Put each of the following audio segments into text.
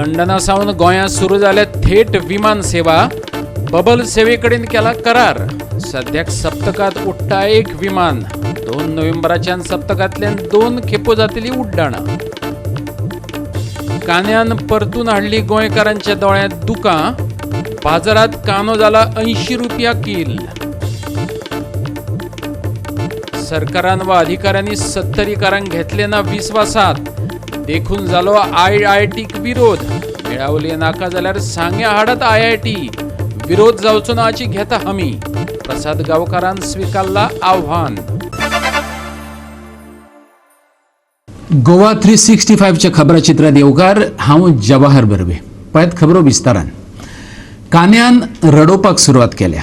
लंडना सावन गोंयांत सुरू जाल्या थेट विमान सेवा. बबल सेवे कडेन केला करार. सद्याक सप्तकांत उडटा एक विमान. 2 नोव्हेंबराच्यान सप्तकांतल्यान 2 खेपो जातली उड्डाणां. कांद्यान परतून हाडली गोंयकारांच्या दोळ्यांत दुकां. बाजारात कांदो जाला 80 रुपया कील. सरकारान वा अधिकाऱ्यांनी सत्तरीकारांक घेतले ना विस्वासात, देखून जालो आयआयटीक विरोध. मेळावले नाका जाल्यार सांग्या हाडत आयआयटी. विरोध जावचो ना हाची घेता हमी. प्रसाद गांवकारान स्विकारला आव्हान. गोवा 365च्या खबराचित्रात येवकार. हांव जवाहर बर्वे. पळयात खबरो विस्तारान. कांद्यान रडोवपाक सुरवात केल्या.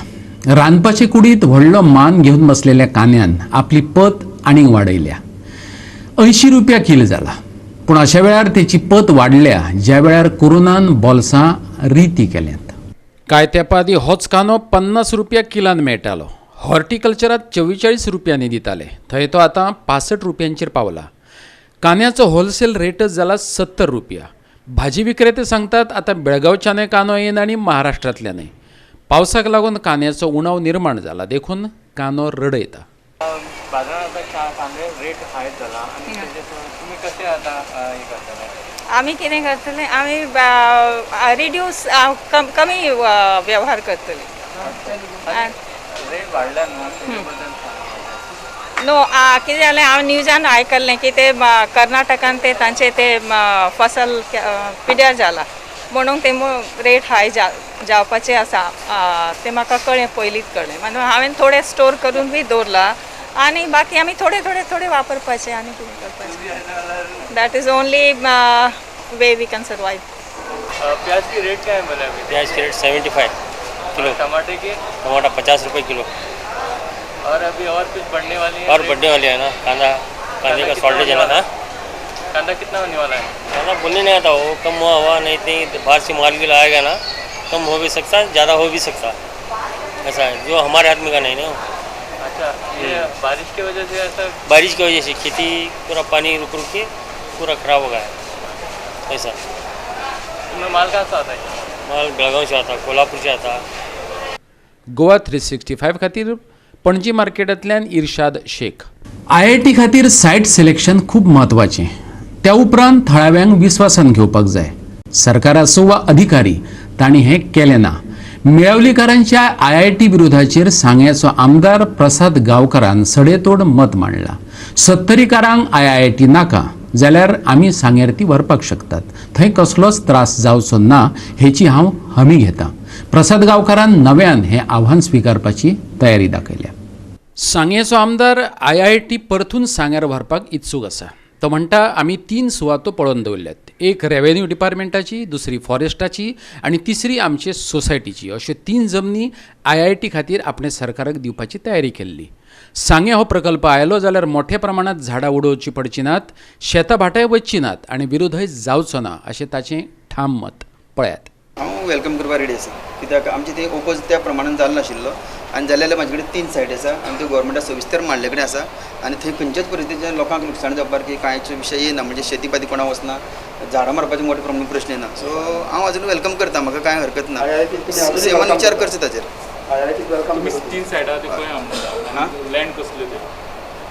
रांदपाचे कुडींत व्हडलो मान घेवन बसलेल्या कांद्यान आपली पत आनीक वाडयल्या. 80 रुपया कील जाला. पूण अशा वेळार तेची पत वाडल्या ज्या वेळार कोरोनान बोल्सां रिती केल्यांत. कांय तेंपा आदीं होच कांदो 50 रुपया किलान मेळटालो. हॉर्टिकल्चरात 44 रुपयांनी दिताले, थंय तो आतां 65 रुपयांचेर पावला. कांद्याचो होलसेल रेटच जाला 70 रुपया. भाजी विक्रेते सांगतात, आतां बेळगांवच्यानय कांदो येना आनी महाराष्ट्रांतल्यानय. पावसाक लागून कांद्याचो उणाव निर्माण जाला, देखून कांदो रडयता. बाजारात आता कांदे रेट हाय जाला आनी तेजे तुमी कशें आतां हें करतले? आमी कितें करतले, आमी रिड्यूस कमी व्यवहार करतले. रेट वाडल्या न्हू तेजे बद्दल सांग. नो, कितें जालें, हांव न्यूजान आयकल्लें की ते कर्नाटकान ते तांचे ते फसल पिड्यार जाला म्हणून ते रेट हाय जावपाचे आसा. ते म्हाका कळ्ळें, पयलींच कळ्ळें. म्हणून हांवें थोडे स्टोर करून बी दवरला आनी बाकी आमी थोडे थोडे थोडे वापरपाचे आनी कितें करपाचें. That is only way we can survive. प्याज की रेट क्या है बोले अभी? प्याज की रेट 75 किलो. टमाटे की? टमाटर 50 रुपये किलो. और अभी और कुछ बढ़ने वाली है और रेट? बढ़ने वाले है ना. कांदा, कांदे का कितना शॉर्टेज है होने ना. वाला? हाँ, कांदा कितना होने वाला है? कांदा बोलने नहीं आता. वो कम हुआ हुआ नहीं, इतनी बाहर से माल भी लाएगा ना, कम हो भी सकता है, ज़्यादा हो भी सकता, ऐसा है. जो हमारे हाथ में का नहीं ना वो. अच्छा, ये बारिश की वजह से ऐसा? बारिश की वजह से खेती पूरा पानी रुक रुक के पूरा खराब हो गया है ऐसा. तुम्हें माल कहाँ से आता है? माल बेळगांव से आता, कोल्हापुर से आता. गोवा 365 खातीर पणजी मार्केटांतल्यान इर्शाद शेख. आयआयटी खातीर सायट सिलेक्शन खूब म्हत्वाचें. त्या उपरांत थळाव्यांक विस्वासान घेवपाक जाय. सरकार आसूं वा अधिकारी, तांणी हें केलें ना. मेळावलीकारांच्या आयआयटी विरोधाचेर सांग्याचो आमदार प्रसाद गांवकारान सडेतोड मत मांडलां. सत्तरीकारांक आयआयटी नाका जाल्यार आमी सांग्यार ती व्हरपाक शकतात. थंय कसलोच त्रास जावचो ना हेची हांव हमी घेतां. प्रसाद गांवकारान नव्यान हें आव्हान स्विकारपाची तयारी दाखयल्या. सांगेचो आमदार आयआयटी परतून सांग्यार व्हरपाक इत्सूक आसा. तो म्हणटा, आमी 3 सुवातो पळोवन दवरल्यात. एक रेवेन्यू डिपार्टमेंटाची, दुसरी फॉरेस्टाची आनी तिसरी आमचे सोसायटीची. अश्यो 3 जमनी आयआयटी खातीर आपणें सरकाराक दिवपाची तयारी केल्ली. सांगें हो प्रकल्प आयलो जाल्यार मोठ्या प्रमाणांत झाडां उडोवची पडची नात, शेतां भाटांय वचची नात आनी विरोधय जावचो ना अशें ताचें ठाम मत. पळयात. हांव welcome करपाक रेडी आसा, कित्याक आमचे ते ओपोज त्या प्रमाणान जाल नाशिल्लो आनी जालें जाल्यार म्हाजे कडेन 3 सायट आसा आनी त्यो गोवोरमेंटाक सविस्तर मांडले कडेन आसा आनी थंय खंयच्याच परिस्थितीन लोकांक लुकसाण जावपाक की कांयच विशय येना. म्हणजे शेती पाती कोणाक वचना, झाडां मारपाचे मोठे प्रमाणात प्रश्न येना. सो हांव अजून welcome करता, म्हाका कांय हरकत ना. सेमान विचार करचो ताचेर. तुम्ही 3 सायडा ते खंय हा? लँड कसले ते?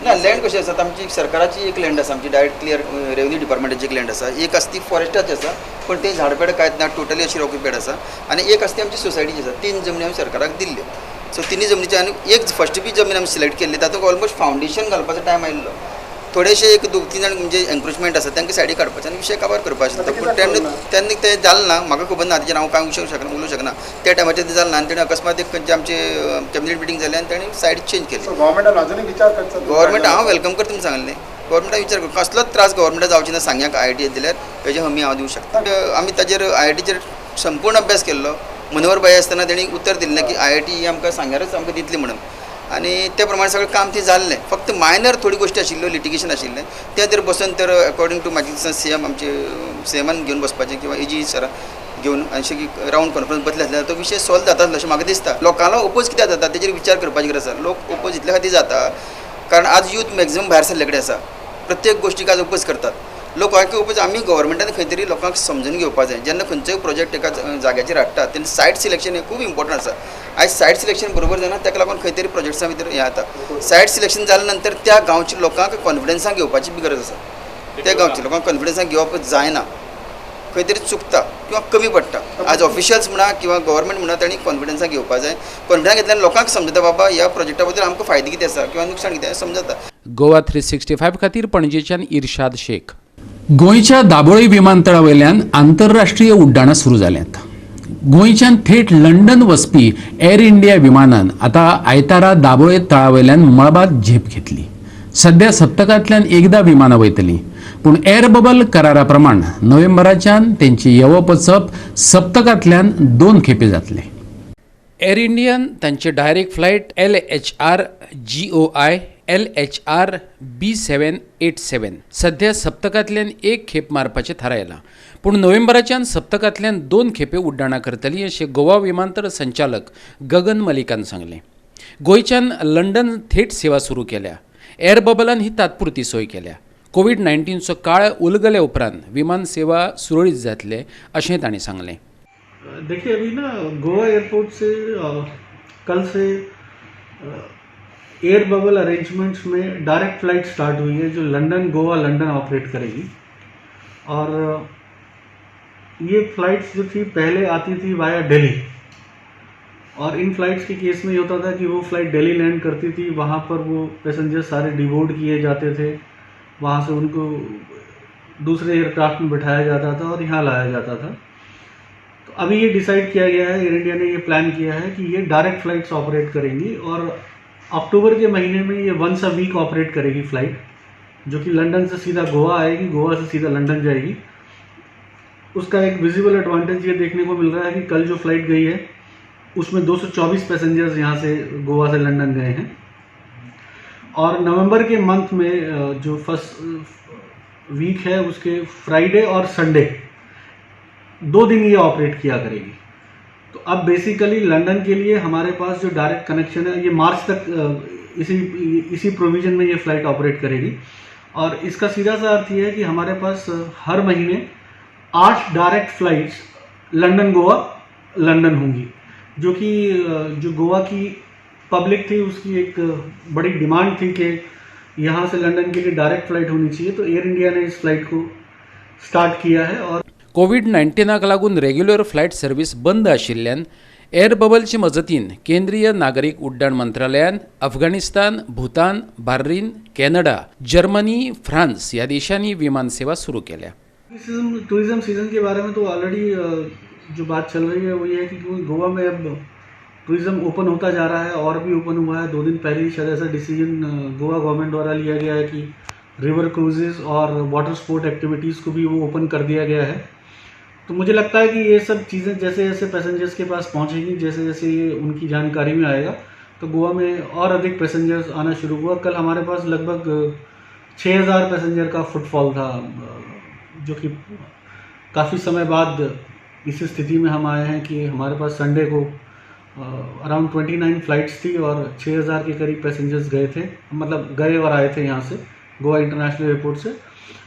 ना, लँड कशी आसा, आमची सरकाराची एक लँड आसा, आमची डायरेक्ट क्लियर रेवेन्यू डिपार्टमेंटाची एक लँड आसा. एक आसा ती फॉरेस्टाची आसा, पूण ते झाड पेड कांयच ना, टोटली अशी रॉकी पेड आसा. आनी एक आसा ती आमची सोसायटीची आसा. 3 जमनी आमी सरकाराक दिल्ल्यो. सो तिनूय जमनीचे आनी एक फस्ट बी जमीन आमी सिलेक्ट केल्ली, तातूंत ऑलमोस्ट फावंडेशन घालपाचो टायम आयिल्लो. थोडेशे एक 2-3 जाण म्हणजे एन्क्रोचमेंट आसा, तांकां सायडीक काडपाचें आनी विशय काबार करपाचो आशिल्लो. पूण तेन्ना तेन्ना तें जालें ना. म्हाका खबर ना ताचेर, हांव कांय उलोवंक शकना, उलोवंक शकना. त्या टायमाचेर तें जालें ना आनी तेणें अकस्मात एक खंयचे आमचे कॅबिनेट मिटींग जालें आनी तेणें सायड चेंज केली. गव्हर्मेंटान अजूनय विचार करचो. गव्हर्मेंट हांव welcome करता म्हूण सांगलें. गव्हर्मेंटान विचार कर, कसलोच त्रास गव्हर्मेंटाक जावचे ना सांग्याक आयआयटी दिल्यार, हेजी हमी हांव दिवंक शकता. आमी ताजेर आयआयटीचेर संपूर्ण अभ्यास केल्लो. मनोहर भाई आसतना तेणी उतर दिल्लें की आयआयटी ही आमकां सांग्यारच आमकां दितली म्हणून आनी त्या प्रमाणे सगळें काम थंय जाल्लें. फक्त मायनर थोडी गोश्टी आशिल्ल्यो, लिटिगेशन आशिल्लें. तें जर बसून तर अकॉर्डिंग टू म्हाजी दिसता सीएम, आमचे सीएमान घेवन बसपाचें किंवा एजी सरां घेवन अशें की रावंड कॉन्फरन्स बसले आसल्यार तो विशय सॉल्व जाता आसलो अशें म्हाका दिसता. लोकांलो ओपोज कित्याक जाता तेजेर विचार करपाची गरज आसा. लोक ओपोज इतल्या खातीर जाता कारण आज यूथ मॅक्झिमम भायर सरले कडेन आसा. प्रत्येक गोश्टीक आज ओपोज करतात. लोकांक उपज आमी गव्हर्मेंटान खंय तरी लोकांक समजून घेवपा जाय. जेन्ना खंयचोय प्रोजेक्ट एका जाग्याचेर हाडटा तेन्ना सायट सिलेक्शन हें खूब इम्पॉर्टंट आसा. आयज सायट सिलेक्शन बरोबर जायना, ताका लागून खंय तरी प्रोजेक्ट्सां भितर हें जाता. सायट सिलेक्शन जाल्या नंतर त्या गांवच्या लोकांक कॉन्फिडन्सान घेवपाची बी गरज आसा. त्या गांवच्या लोकांक कॉन्फिडन्सान घेवप जायना, खंय तरी चुकता किंवा कमी पडटा. आज ऑफिशियल्स म्हणा किंवा गव्हर्मेंट म्हणा तांणी कॉन्फिडन्सान घेवपा जाय. कॉन्फिडन्स घेतल्यार लोकांक समजता बाबा ह्या प्रोजेक्टा बद्दल आमकां फायदे कितें आसा किंवा नुकसाण कितें समजता. गोवा 365 खातीर पणजेच्यान इर्शाद शेख. गोंयच्या दाबोळी विमानतळा वयल्यान आंतरराष्ट्रीय उड्डाणां सुरू जाल्यांत. गोंयच्यान थेट लंडन वचपी एअर इंडिया विमानान आतां आयतारा दाबोळे तळा वयल्यान मळबांत झेप घेतली. सध्या सप्तकांतल्यान एकदां विमानां वयतलीं, पूण एअर बबल करारा प्रमाण नोव्हेंबराच्यान तेंची येवप वचप सप्तकांतल्यान दोन खेपे जातलें. एअर इंडियान तांचे direct flight LHR GOI, LHR B 787 सध्या सप्तकांतल्यान एक खेप मारपाचें थारायलां, पूण नोव्हेंबराच्यान सप्तकांतल्यान दोन खेपे उड्डाणां करतली अशें गोवा विमानतळ संचालक गगन मलिकान सांगलें. गोंयच्यान लंडन थेट सेवा सुरू केल्या. एअर बबलान ही तात्पुरती सोय केल्या. कोवीड 19चो काळ उलगल्या उपरांत विमान सेवा सुरळीत जातले अशें तांणी सांगलें. देखिए, अभी ना गोवा एयरपोर्ट से कल से एयर बबल अरेंजमेंट्स में डायरेक्ट फ्लाइट स्टार्ट हुई है जो लंदन गोवा लंदन ऑपरेट करेगी. और ये फ़्लाइट्स जो थी पहले आती थी वाया दिल्ली, और इन फ़्लाइट्स के केस में ये होता था कि वो फ़्लाइट दिल्ली लैंड करती थी, वहाँ पर वो पैसेंजर सारे डिबोर्ड किए जाते थे, वहाँ से उनको दूसरे एयरक्राफ्ट में बिठाया जाता था और यहाँ लाया जाता था. तो अभी ये डिसाइड किया गया है, एयर इंडिया ने ये प्लान किया है कि ये डायरेक्ट फ़्लाइट्स ऑपरेट करेंगी और अक्टूबर के महीने में ये वंस अ वीक ऑपरेट करेगी फ़्लाइट, जो कि लंदन से सीधा गोवा आएगी, गोवा से सीधा लंदन जाएगी. उसका एक विजिबल एडवांटेज ये देखने को मिल रहा है कि कल जो फ़्लाइट गई है उसमें 224 पैसेंजर्स यहाँ से गोवा से लंदन गए हैं. और नवंबर के मंथ में जो फर्स्ट वीक है उसके फ्राइडे और संडे 2 दिन ये ऑपरेट किया करेगी. तो अब बेसिकली लंदन के लिए हमारे पास जो डायरेक्ट कनेक्शन है, ये मार्च तक इसी इसी प्रोविज़न में ये फ़्लाइट ऑपरेट करेगी. और इसका सीधा सा अर्थ ये है कि हमारे पास हर महीने आठ direct flights London Goa London होंगी, जो कि जो गोवा की पब्लिक थी उसकी एक बड़ी डिमांड थी कि यहाँ से लंदन के लिए डायरेक्ट फ़्लाइट होनी चाहिए. तो एयर इंडिया ने इस फ्लाइट को स्टार्ट किया है और कोवीड 19आक लागून रेग्युलर फ्लायट सर्वीस बंद आशिल्ल्यान एअर बबलचे मजतीन केंद्रीय नागरीक उड्डाण मंत्रालयान Afghanistan, Bhutan, Bahrain, Canada, Germany, France ह्या देशांनी विमान सेवा सुरू केल्या. टूरिज्म टूरिज्म सीज़न के बारे में तो ऑलरेडी जो बात चल रही है वो ये है कि क्योंकि गोवा में अब टूरिज़्म ओपन होता जा रहा है और भी ओपन हुआ है. 2 दिन पहले ही शायद ऐसा डिसीजन गोवा गवर्नमेंट द्वारा लिया गया है कि रिवर क्रूजेज़ और वाटर स्पोर्ट एक्टिविटीज़ को भी वो ओपन कर दिया गया है. तो मुझे लगता है कि ये सब चीज़ें जैसे जैसे पैसेंजर्स के पास पहुंचेंगी, जैसे जैसे ये उनकी जानकारी में आएगा, तो गोवा में और अधिक पैसेंजर्स आना शुरू हुआ. कल हमारे पास लगभग 6000 पैसेंजर का फुटफॉल था, जो कि काफ़ी समय बाद इस स्थिति में हम आए हैं कि हमारे पास संडे को अराउंड 29 फ़्लाइट्स थी और 6000 के करीब पैसेंजर्स गए थे, मतलब गए और आए थे यहाँ से गोवा इंटरनेशनल एयरपोर्ट से.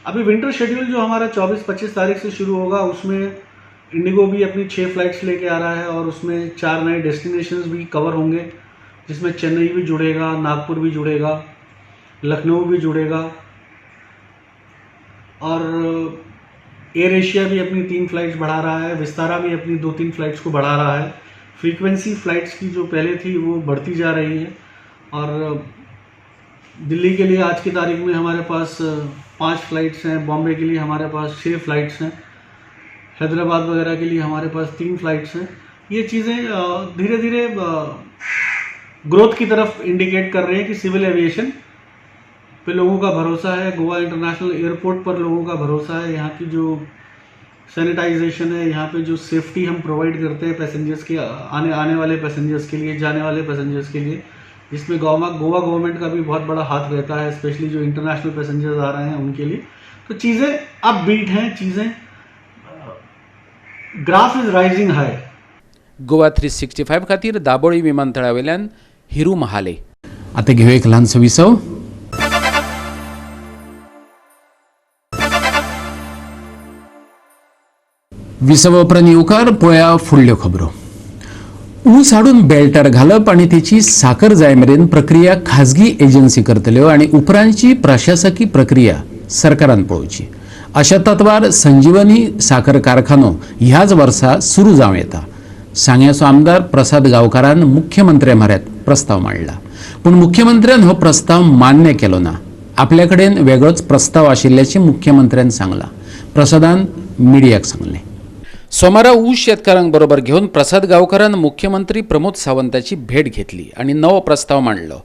अभी विंटर शेड्यूल जो हमारा 24-25 तारीख से शुरू होगा, उसमें इंडिगो भी अपनी छः फ़्लाइट्स लेके आ रहा है और उसमें चार नए डेस्टिनेशंस भी कवर होंगे, जिसमें चेन्नई भी जुड़ेगा, नागपुर भी जुड़ेगा, लखनऊ भी जुड़ेगा और एयर एशिया भी अपनी तीन फ़्लाइट्स बढ़ा रहा है, विस्तारा भी अपनी दो तीन फ़्लाइट्स को बढ़ा रहा है. फ्रीक्वेंसी फ़्लाइट्स की जो पहले थी वो बढ़ती जा रही है और दिल्ली के लिए आज की तारीख में हमारे पास पाँच फ़्लाइट्स हैं, बॉम्बे के लिए हमारे पास छः फ़्लाइट्स हैं, हैदराबाद वगैरह के लिए हमारे पास तीन फ़्लाइट्स हैं. ये चीज़ें धीरे धीरे ग्रोथ की तरफ इंडिकेट कर रहे हैं कि सिविल एविएशन पे लोगों का भरोसा है, गोवा इंटरनेशनल एयरपोर्ट पर लोगों का भरोसा है. यहाँ की जो सैनिटाइजेशन है, यहाँ पे जो सेफ्टी हम प्रोवाइड करते हैं पैसेंजर्स के आने आने वाले पैसेंजर्स के लिए, जाने वाले पैसेंजर्स के लिए, जिसमें गोवा गोवा गवर्नमेंट का भी बहुत बड़ा हाथ रहता है, स्पेशली जो इंटरनेशनल पैसेंजर्स आ रहे हैं उनके लिए. तो चीज़ें अप बीट हैं, चीज़ें, graph is rising high. Goa 365 खातीर दाबोळी विमानतळावेल्यान हिरू महाले. आता घेऊया एक ल्हानसो विसव. विसवा उपरांत येवकार. पळया फुडल्यो खबरो. ऊस हाडून बेल्टार घालप आनी तेची साकर जाय मेरेन प्रक्रिया खाजगी एजन्सी करतल्यो आनी उपरांतची प्रशासकी प्रक्रिया सरकारान पळोवची अशा तत्वार संजीवनी साखर कारखानो ह्याच वर्सा सुरू जावं येता. सांग्याचो आमदार प्रसाद गांवकारान मुख्यमंत्र्या म्हऱ्यांत प्रस्ताव मांडला, पूण मुख्यमंत्र्यान हो प्रस्ताव मान्य केलो ना. आपल्या कडेन वेगळोच प्रस्ताव आशिल्ल्याचें मुख्यमंत्र्यान सांगलां. प्रसादान मिडियाक सांगलें. सोमारा ऊस शेतकारांक बरोबर घेवन प्रसाद गांवकारान मुख्यमंत्री प्रमोद सावंताची भेट घेतली आनी नवो प्रस्ताव मांडलो.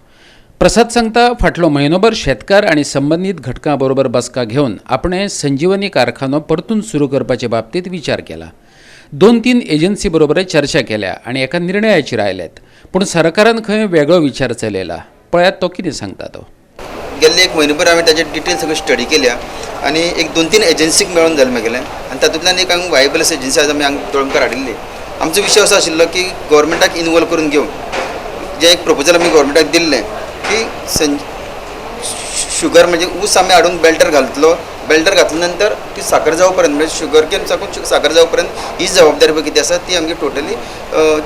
प्रसाद सांगता, फाटलो म्हयनोभर शेतकार आनी संबंदीत घटकां बरोबर बसका घेवन आपणें संजीवनी कारखानो परतून सुरू करपाचे बाबतींत विचार केला. 2-3 एजन्सी बरोबर चर्चा केल्या आनी एका निर्णयाचेर आयल्यात, पूण सरकारान खंय वेगळो विचार चलयला. पळयात तो कितें सांगता तो. गेल्ले एक म्हयनोभर हांवें ताजे डिटेल सगळी स्टडी केल्या आनी एक 2-3 एजन्सीक मेळून जालें म्हागेलें आनी तातूंतल्यान एक हांगा वायबल एजन्सी आज आमी हांगा दोळमकार हाडिल्ली. आमचो विशय असो आशिल्लो की गव्हर्मेंटाक इनवॉल्व करून घेवन जें एक प्रपोजल आमी गव्हर्मेंटाक दिल्लें की शुगर म्हणजे ऊस आमी हाडून बेल्टर घालतलो, बेल्टर घातल्या नंतर ती साकर जावं पर्यंत म्हणजे शुगर केन साकून साकर जावं पर्यंत ही जबाबदारी पळय कितें आसा ती आमची टोटली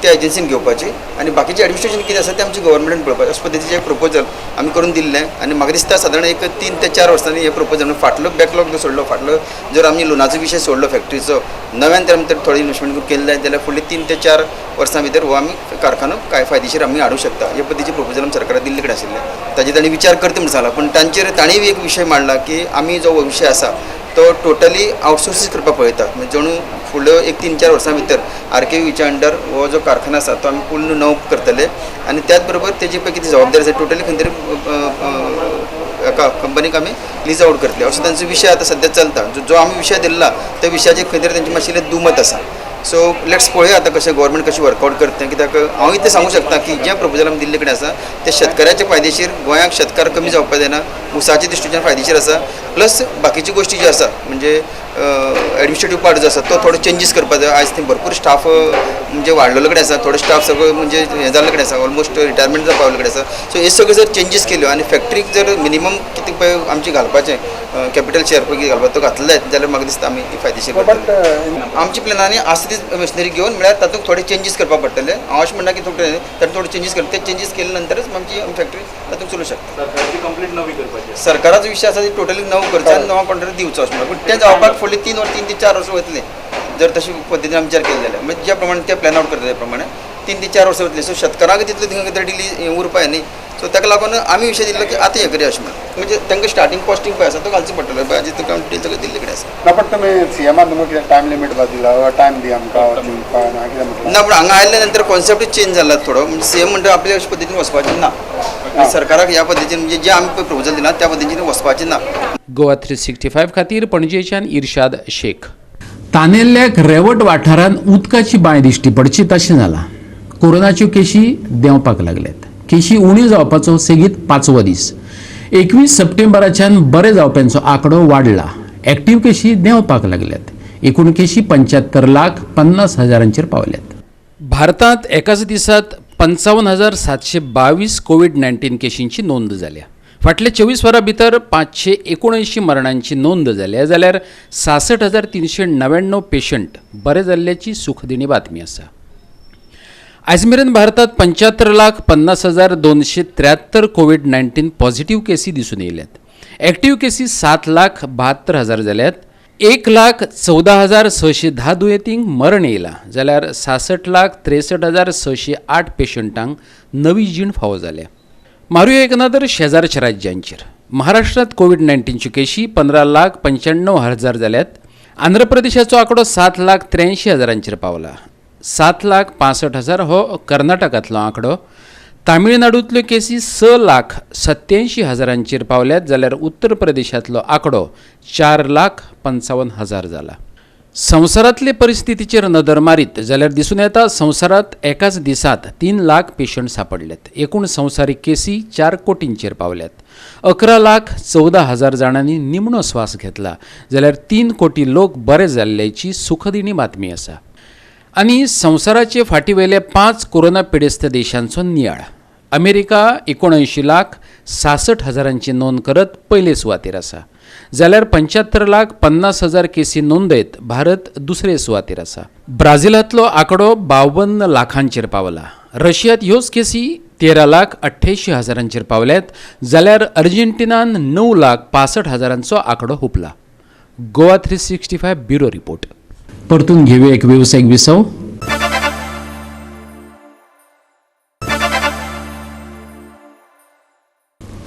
त्या एजन्सीन घेवपाची आनी बाकीचें एडमिनिस्ट्रेशन कितें आसा तें आमचें गव्हर्मेंटान पळोवपाचें. अशे पद्दतीचें एक प्रपोजल आमी करून दिल्लें आनी म्हाका दिसता सादारण एक 3 ते 4 वर्सांनी हें प्रपोजल फाटलो बॅकलॉग जो सोडलो, फाटलो जर आमी लोनाचो विशय सोडलो फॅक्ट्रीचो, नव्यान तर आमी थोडे इन्वेस्टमेंट केल्लें जाल्यार फुडले 3 ते 4 वर्सां भितर हो आमी कारखानो कांय फायदेशीर आमी हाडूंक शकता. हे पद्दतीचें प्रपोजल आमी सरकाराक दिल्ले कडेन आशिल्लें. ताजेर तांणी विचार करता म्हूण सांगला, पूण तांचेर तांणी एक विशय मांडला की आमी जो विशय आसा तो टोटली आउटसोर्सीस करपाक पळयता, म्हणजे जणू फुडल्यो एक 3-4 वर्सां भितर आर के व्हीच्या अंडर हो जो कारखाना आसा तो आमी पूर्ण नव करतले आनी त्याच बरोबर तेजी पळय कितें जबाबदारी आसा टोटली खंय तरी एका कंपनीक आमी लीज आवट करतले असो तांचो विशय आतां सद्या चलता. जो आमी विशय दिल्ला त्या विशयाचेर खंय तरी तांचें मातशें दुमत आसा. सो let's पळोवया आतां कशें गव्हर्मेंट कशें वर्कआवट करता, कित्याक हांव इतलें सांगूंक शकता की जें प्रपोजल आमी दिल्ले कडेन आसा तें शेतकऱ्याचे फायदेशीर, गोंयांक शेतकार कमी जावपाक जायना, ऊसाच्या दृश्टीच्यान फायदेशीर आसा, प्लस बाकीच्यो गोश्टी ज्यो आसा म्हणजे एडमिनिस्ट्रेटीव पार्ट जो आसा तो थोडो चेंजीस करपाक जाय. आयज थंय भरपूर स्टाफ म्हणजे वाडलेलो कडेन आसा, थोडो स्टाफ सगळो म्हणजे हें जाल्ले कडेन आसा, ऑलमोस्ट रिटायरमेंट जावपा पावल्ले कडेन आसा. सो हे सगळे जर चेंजीस केल्यो आनी फॅक्ट्रीक जर मिनिमम कितें पळय आमचें घालपाचें कॅपिटल शेअर पळय कितें घालपाचो तो घातले जायत जाल्यार म्हाका दिसता आमी फायदेशीर करतले. आमच्या प्लॅनांनी आसा ती मशिनरी घेवन म्हळ्यार तातूंत थोडे चेंजीस करपाक पडटले. हांव अशें म्हणना की थोडे तातूंत थोडे चेंजीस करता, ते चेंजीस केले नंतरच आमची फॅक्टरी तातूंत चलूं शकता. सरकाराचो विशय आसा ती टोटली नवो करचो आनी नवो कॉन्ट्रॅक्ट दिवचो अशें म्हणटा, पूण तें जावपाक फुडले 3 ते 4 वर्सां वतले जर तशी पद्दतीन आमी विचार केले जाल्यार, म्हणजे ज्या प्रमाणे ते प्लॅन आवट करता त्या प्रमाणे 3 ते 4 वर्सां वतली. सो शेतकारांक तितले थिंगा तरी डिली उरपा न्ही, सो ताका लागून आमी विशय दिल्लो की आतां हें करया अशें म्हणून, म्हणजे तांकां स्टार्टींग कॉस्टींग पळय आसा तो घालचो पडटलो, बाजी तुका डिटेल सगळें दिल्ले कडेन आसा. ना पण तुमी सीएमान तुमकां कितें टायम लिमीट दिला, टायम दी आमकां चिंतपाक ना कितें म्हटलें ना, पूण हांगा आयल्या नंतर कॉन्सेप्टूच चेंज जाला थोडो, म्हणजे सीएम म्हणटा आपल्या अशे पद्दतीन वचपाचें ना, सरकाराक ह्या पद्दतीन म्हणजे जे आमी प्रपोजल दिला त्या पद्दतीन वचपाचें ना. गोवा 365 खातीर पणजेच्यान इर्शाद शेख. तानेल्ल्याक रेवट वाठारांत उदकाची बांय दिश्टी पडची तशें जालां. कोरोनाच्यो केशी देंवपाक लागल्यात. केशी उण्यो जावपाचो सेगीत 5वो दीस. 21 सप्टेंबराच्यान बरे जावप्यांचो आंकडो वाडला. एक्टीव केशी देंवपाक लागल्यात. एकूण केशी 75,50,000 पावल्यात. भारतांत एकाच दिसात 55,722 कोवीड-19 केशींची नोंद जाल्या. फाटल्या 24 वरां भितर 579 मरणांची नोंद जाल्या, जाल्यार 66,399 पेशंट बरे जाल्ल्याची सुखदिणी बातमी आसा. आयज मेरेन भारतांत 75,50,273 कोवीड-19 पॉझिटिव्ह केसी दिसून येयल्यात. एक्टिव्ह केसी 7,72,000 जाल्यात. 1,14,610 दुयेंतींक मरण येयलां, जाल्यार 66,63,608 पेशंटांक नवी जीण फावो जाल्या. मारुया एक नदर शेजारच्या राज्यांचेर. महाराष्ट्रांत कोवीड-19च्यो केशी 15,95,000 जाल्यात. आंध्र प्रदेशाचो आंकडो 7,83,000 पावला. 7,65,000 हो कर्नाटकांतलो आंकडो. तामिळनाडूंतल्यो केसी 6,87,000 पावल्यात, जाल्यार उत्तर प्रदेशांतलो आंकडो 4,55,000 जाला. संवसारांतले परिस्थितीचेर नदर मारीत जाल्यार दिसून येता संवसारांत एकाच दिसांत 3 लाख पेशंट सांपडल्यात. एकूण संवसारीक केसी 4 कोटींचेर पावल्यात. 11,14,000 जाणांनी निमणो स्वास घेतला, जाल्यार 3 कोटी लोक बरे जाल्ल्याची सुखदिणी बातमी आसा. आनी संवसाराचे फाटीवयले 5 कोरोना पिडेस्त देशांचो नियाळ. अमेरिका 79,66,000 नोंद करत पयले सुवातेर आसा, जाल्यार 75,50,000 केसी नोंदयत भारत दुसरे सुवातेर आसा. ब्राझिलांतलो आंकडो 52 लाखांचेर पावला. रशियांत ह्योच केसी 13,88,000 पावल्यात, जाल्यार अर्जेंटिनान 9,65,000 आंकडो हुपला. Goa 365 bureau report. परतून घेऊया एक वेवसायीक विसव.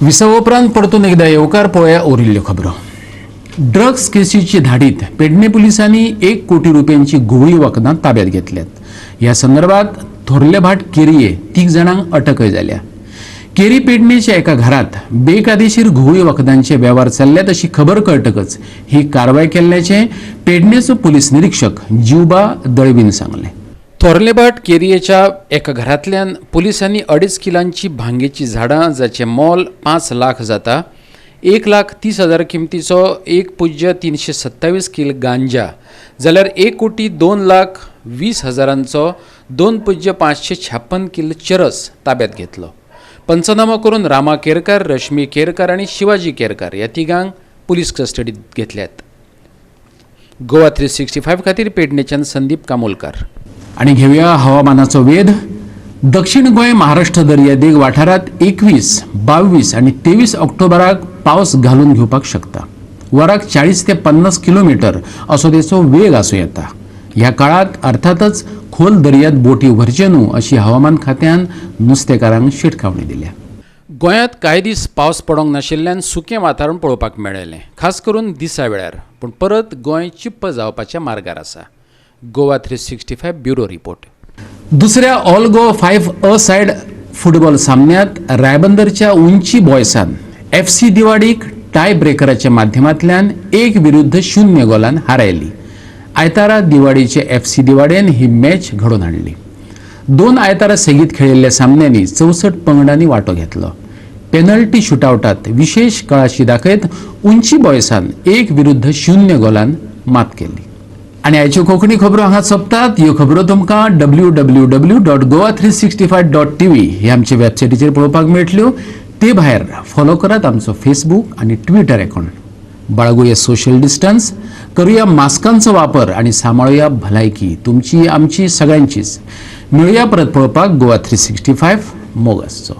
विसव उपरांत परतून एकदा येवकार. पळोवया उरिल्ल्यो खबरो. ड्रग्स केसीची धाडीत पेडणे पुलिसांनी 1 कोटी रुपयांची घुंवळी वखदां ताब्यात घेतल्यात. ह्या संदर्भात थोरलेभाट केरये 3 जाणांक अटकय जाल्या. केरी पेडणेच्या एका घरात बेकायदेशीर घुंवळी वखदांचे वेव्हार चल्ल्यात अशी खबर कळटकच ही कारवाय केल्ल्याचें पेडणेचो पुलीस निरीक्षक जिवबा दळवीन सांगलें. थोरलेभाट केरयेच्या एका घरांतल्यान पुलिसांनी 2.5 किलांची भांगेची झाडां जाचें मोल 5 लाख जाता, 1,30,000 किमतीचो 1.327 किल गांजा, जाल्यार 1,02,20,000 2.556 किल चरस ताब्यात घेतलो. पंचनामो करून रामा केरकार, रश्मी केरकार आनी शिवाजी केरकार ह्या तिगांक पुलीस कस्टडीत घेतल्यात. गोवा 365 खातीर पेडणेच्यान संदीप कामोलकार. आनी घेवया हवामानाचो वेध. दक्षिण गोंय महाराष्ट्र दर्यादेग वाठारांत 21, 22 आनी 23 ऑक्टोबराक पावस घालून घेवपाक शकता. वराक 40 ते 50 किलोमिटर असो तेचो वेग आसूं येता. ह्या काळांत अर्थातच खोल दर्यात बोटी व्हरचे न्हू अशी हवामान खात्यान नुस्तेकारांक शिटकावणी दिल्या. गोंयांत कांय दीस पावस पडोंक नाशिल्ल्यान सुकें वातावरण पळोवपाक मेळ्ळें, खास करून दिसा वेळार. पूण परत गोंय चिप्प जावपाच्या मार्गार आसा. Goa 365 bureau report. दुसऱ्या all Goa 5 a side football सामन्यात रायबंदरच्या उंची बॉयसान FC दिवाडीक टाय ब्रेकराच्या माध्यमांतल्यान 1-0 गोलान हारायली. आयतारा दिवाडीचे FC दिवाडेन ही मॅच घडोवन हाडली. 2 आयतारा सेगीत खेळिल्ल्या सामन्यांनी 64 पंगडांनी वांटो घेतलो. पेनल्टी शुटआवटात विशेष कळाशी दाखयत उंची बॉयसान 1-0 गोलान मात केली. आनी आयच्यो कोंकणी खबरो हांगा सोंपतात. ह्यो खबरो तुमकां www.goa365.tv हे आमचे वेबसायटीचेर पळोवपाक मेळटल्यो. ते भायर फॉलो करात आमचो फेसबूक आनी ट्विटर अकाउंट. बाळगुया सोशल डिस्टन्स, करूया मास्कांचो वापर आनी सांबाळुया भलायकी तुमची, आमची, सगळ्यांचीच. मेळुया परत पळोवपाक गोवा 365. मोग आसचो.